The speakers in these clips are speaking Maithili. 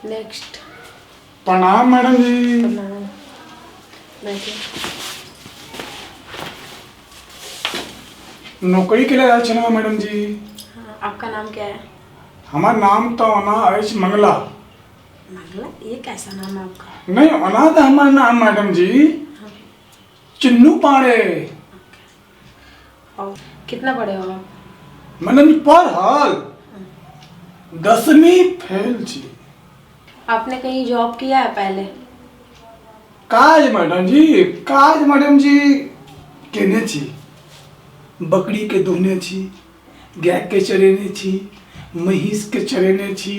नेक्स्ट। प्रणाम मैडम जी। प्रणाम, बैठिए। नौकरी के लिए आयल छलहुँ मैडम जी। हाँ, आपका नाम क्या है? हमर नाम तऽ ओना अछि मंगला। मंगला? ये कैसा नाम है आपका? नहि, ओना तऽ हमर नाम मैडम जी चिन्नू पांडे। और कितना पढ़े हो आप? मैडम जी, पढ़ल 10वीं फेल छी। आपने कहीं जॉब किया है पहले? काज मैडम जी, काज मैडम जी केने छी। बकरीके दुहने छी, गायके चरेने छी, महीँसके चरेने छी,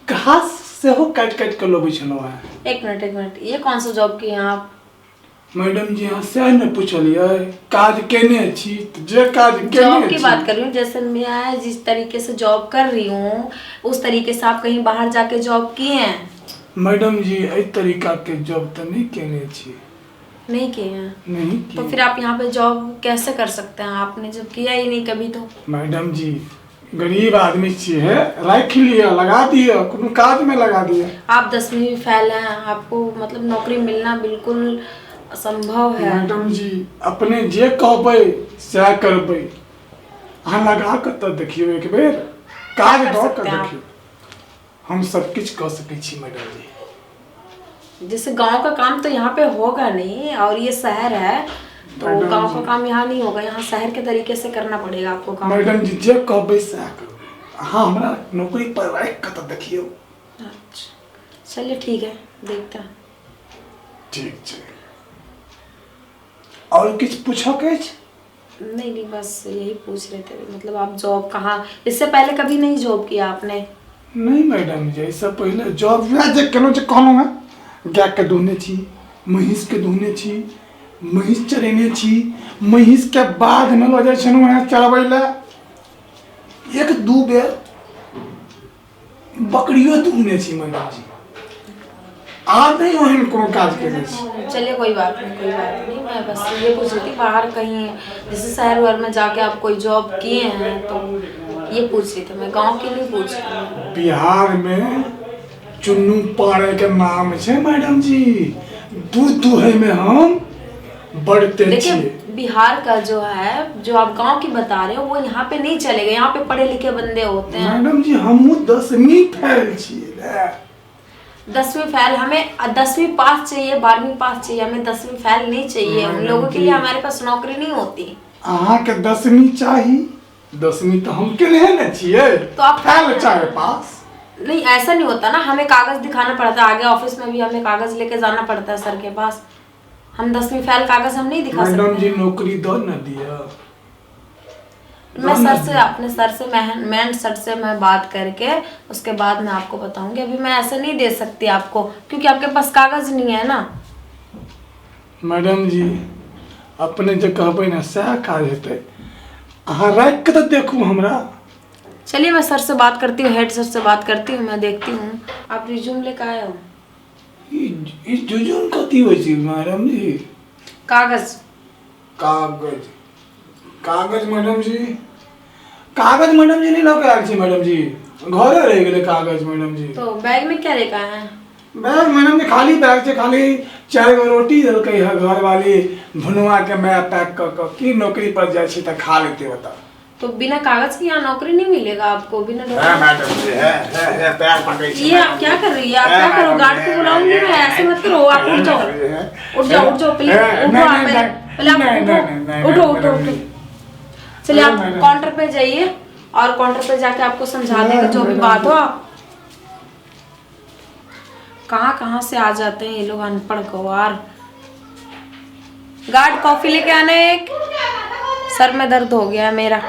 घास सेहो काटि काटि कऽ लबै छलहुँ हेँ। एक मिनट, एक मिनट, ये कौन सा जॉब किए हैं आप? मैडम जी, अहाँ सएह ने पुछलियै, काज केने छी तऽ जे काज जॉब केने की छी। बात कर रही हूँ। जैसे मैं जिस तरीके से जॉब कर रही हूँ, उस तरीके से आप कहीं बाहर जाके जॉब किए हैं? मैडम जी, एहि तरीकाके जॉब तऽ नहि केने छी। नहीं किए हैं? नहीं तो किए। फिर आप यहाँ पे जॉब कैसे कर सकते हैं? आपने जब किया ही नहीं कभी तो। मैडम जी, गरीब आदमी छियै, राखि लिअ, लगा दिअ, कोनो काजमे लगा दिअ। आप 10वीं फेल हैं, आपको मतलब नौकरी मिलना बिल्कुल असंभव है। मैडम जी, अपने जे कहबै सएह करबै। अहाँ लगा कऽ तऽ देखियौ, एक बेर काज कर दऽ सकते कऽ हैं आप? देखियौ। हम सब किछु कऽ सकै छी मैडम जी। जैसे गांव का काम तो यहाँ पे होगा नहीं और ये शहर है, तो मैडम गांव का जी। काम यहाँ नहीं होगा। यहाँ शहर के तरीके से करना पड़ेगा आपको काम। मैडम जी, जे कहबै सएह करबै। अहाँ हमरा नौकरी पर राखि कऽ तऽ देखियौ। अच्छा, चलिए ठीक है, देखते हैं। ठीक छै। आओर किछु पूछऽके अछि? नहीं नहीं, बस यही पूछ रहे थे, मतलब आप जॉब कहाँ, इससे पहले कभी नहीं जॉब किया आपने? नहि मैडम जी, एहिसँ पहिले जॉब वएह जे केलहुँ जे कहलहुँ हेँ, गायके दुहने छी, महीँसके दुहने छी, महीँस चरेने छी, महीँसके बाधमे लऽ जाइ छलहुँ हेँ चरबै लए। एक दू बेर बकरियो दुहने छी मैडम जी। आब नहि ओहन कोनो काज केने छी। चलिए, कोई बात नहीं, कोई बात नहीं। मैं बस ये पूछ रही थी, बाहर कहीं जैसे शहर वहर में जाके आप कोई जॉब किए हैं तो ये पूछ रही थी मैं, गांव की नहीं पूछ रही हूँ। बिहारमे चुन्नू पाड़े के नाम छै मैडम जी। दूध दुहैमे हम बढ़ते देखिए, छियै। बिहार का जो है, जो आप गांव की बता रहे हो, वो यहाँ पे नहीं चलेगा। यहाँ पे पढ़े लिखे बंदे होते हैं। मैडम जी, हमहूँ 10वीं फेल छियै ने। 10वीं फेल? हमें 10वीं पास चाहिए, 12वीं पास चाहिए, हमें 10वीं फेल नहीं चाहिए। उन मैडम लोगों के जी। लिए हमारे पास नौकरी नहीं होती। अहाँके 10वीं चाही, 10वीं तऽ हम केनहे ने छियै। तो आप फेल चाहे पास। नहीं, ऐसा नहीं होता ना। हमें कागज दिखाना पड़ता है आगे, ऑफिस में भी हमें कागज लेके जाना पड़ता है सर के पास। हम 10वीं फेल कागज हम नहीं दिखा मैडम सकते जी, हैं। नौकरी दऽ ने दिअ। मैं सर से, अपने सर से, मैं मैन सर से मैं बात करके उसके बाद मैं आपको बताऊंगी। अभी मैं ऐसे नहीं दे सकती आपको, क्योंकि आपके पास कागज नहीं है ना। मैडम जी, अपने जे कहबै ने सएह काज हेतै। अहाँ राखि कऽ तऽ देखू हमरा। चलिए, मैं सर से बात करती हूँ, हेड सर से बात करती हूँ, मैं देखती हूँ। आप रिज्यूम लेकर आए हो? ई ई जुजुम कथी होइ छै मैडम जी? कागज। कागज, कागज मैडम जी, कागज मैडम जी, नहि लऽ कऽ आयल छी मैडम जी। घरे रहि गेलै कागज मैडम जी। तो बैग में क्या लेकर आए हैं? बैग मैडम जी खाली बैग छै, खाली चारि गो रोटी देलकै है घरवाली भुनुआ के my pack कऽ कऽ कि नौकरी पर जाइ छी तऽ खा लेतै ओतऽ। तो बिना कागज के यहाँ नौकरी नहीं मिलेगा आपको, बिना है डॉक्यूमेंट। मैडम जी, है है है, पैर पकड़ै छी। ये आप क्या कर रही है? आप क्या करो? गार्ड को बुलाऊंगी मैं। ऐसे मत करो आप, उठ जाओ, उठ जाओ, उठ जाओ प्लीज। उठो आप पहले, पहले आप उठो, उठो, उठो, उठो। चलिए, आप मैडम। काउंटर पे जाइए और काउंटर पे जाके आपको समझा देंगे जो भी बात हो। आप कहाँ कहाँ से आ जाते हैं ये लोग, अनपढ़ गवार। गार्ड, कॉफी लेके आना एक, सर में दर्द हो गया है मेरा।